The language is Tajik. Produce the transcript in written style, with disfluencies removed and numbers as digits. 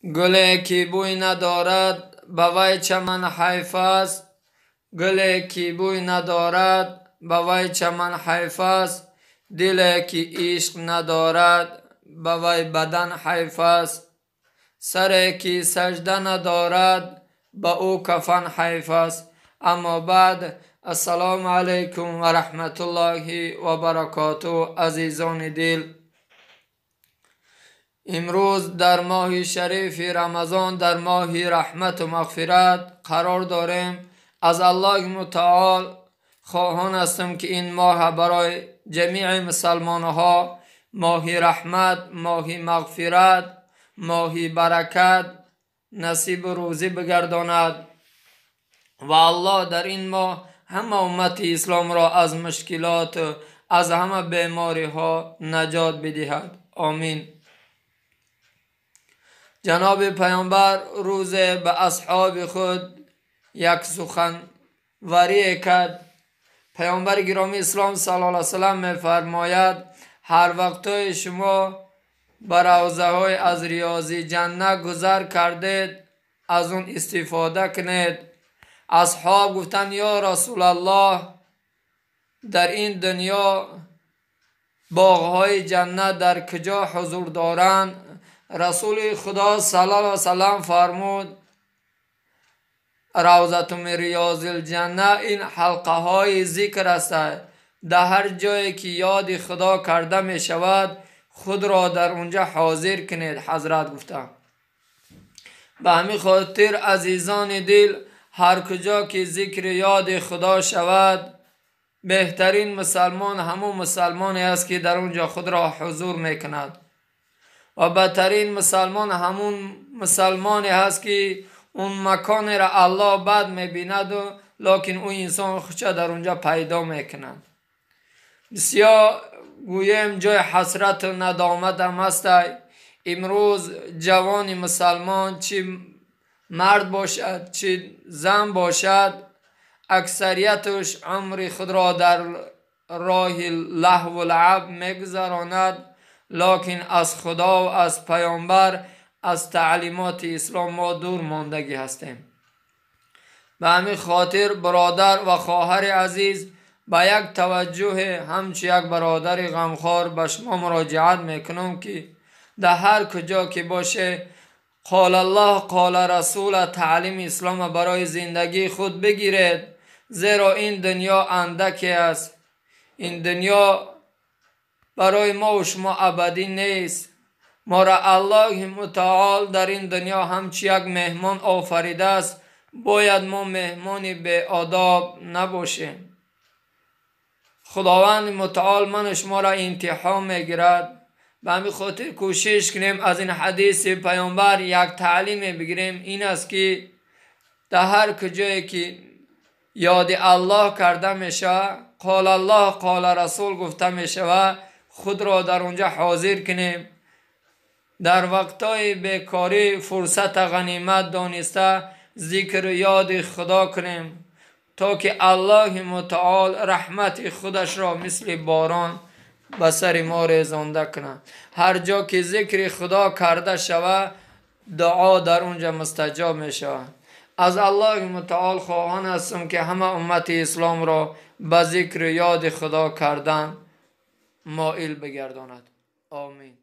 Гуле ки бӯй надорад, ба вай чаман ҳайф аст. Гуле ки бӯй надорад, ба вай чаман ҳайф аст. Диле ки ишқ надорад, ба вай бадан ҳайф аст. Саре ки сажда надорад, ба ӯ кафан ҳайф аст. Аммо баъд, ассалому алайкум ва раҳматуллоҳи ва баракотуҳ, азизони дил. Имрӯз дар моҳи шарифи Рамазон, дар моҳи раҳмату мағфират қарор дорем. Аз Аллоҳи мутаол хоҳон ҳастам, ки ин моҳ барои ҷамеи мусалмонҳо моҳи раҳмат, моҳи мағфират, моҳи баракат насибу рӯзӣ бигардонад ва Аллоҳ дар ин моҳ ҳама уммати исломро аз мушкилот, аз ҳама бемориҳо наҷот бидиҳад. Омин. Ҷаноби паёмбар рӯзе ба асҳоби худ як суханварие кард. Паёмбари гиромии ислом саллаллоҳу алайҳи васаллам мефармояд: ҳар вақтҳои шумо ба равзаҳои аз риёзи ҷанна гузар кардед, аз он истифода кунед. Асҳоб гуфтанд: ё Расулаллоҳ, дар ин дунё боғҳои ҷаннат дар куҷо ҳузур доранд? Расули Худо саллаллоҳу алайҳи васаллам фармуд: равзату мин риёзил ҷанна ин ҳалқаҳои зикр аст. Дар ҳар ҷое ки ёди Худо карда мешавад, худро дар онҷа ҳозир кунед, ҳазрат гуфтанд. Ба ҳамин хотир, азизони дил, ҳар куҷо ки зикри ёди Худо шавад, беҳтарин мусалмон ҳамон мусалмоне аст, ки дар он ҷо худро ҳузур мекунад, ва бадтарин мусалмон ҳамон мусалмоне аст, ки он маконеро Аллоҳ бад мебинаду лекин ӯ инсон худша дар он ҷо пайдо мекунад. Бисёр гӯем ҷои ҳасрату надомат ҳам ҳастай. Имрӯз ҷавони мусалмон, чи мард бошад, чи зан бошад, аксарияташ умри худро дар роҳи лаҳву лаъб мегузаронад, лекин аз Худо ва аз паёмбар, аз таълимоти ислом мо дур мондагӣ ҳастем. Ба ҳамин хотир, бародар ва хоҳари азиз, ба як таваҷҷӯҳе ҳамчу як бародари ғамхор ба шумо муроҷиат мекунам, ки дар ҳар куҷо ки боше, қол Аллоҳ, қола Расула, таълими ислома барои зиндагии худ бигиред, зеро ин дунё андаке аст. Ин дунё барои мо ва шумо абадӣ нест. Моро Аллоҳи мутаол дар ин дунё ҳамчу як меҳмон офаридааст. Бояд мо меҳмони беодоб набошем. Худованди мутаол ману шуморо имтиҳон мегирад. Ба ҳамин хотир кӯшиш кунем аз ин ҳадиси паёмбар як таълиме бигирем. Ин аст, ки дар ҳар куҷое ки ёди Аллоҳ карда мешавад, қол Аллоҳ, қола Расул гуфта мешавад, худро дар онҷа ҳозир кунем. Дар вақтҳои бекорӣ фурсата ғанимат дониста зикру ёди Худо кунем, то ки Аллоҳи мутаол раҳмати худашро мисли борон ба сари мо резонда кунад. Ҳар ҷо ки зикри Худо карда шавад, дуо дар он ҷо мустаҷоб мешавад. Аз Аллоҳи мутаол хоҳон ҳастам, ки ҳама уммати исломро ба зикру ёди Худо кардан моил бигардонад. Омин.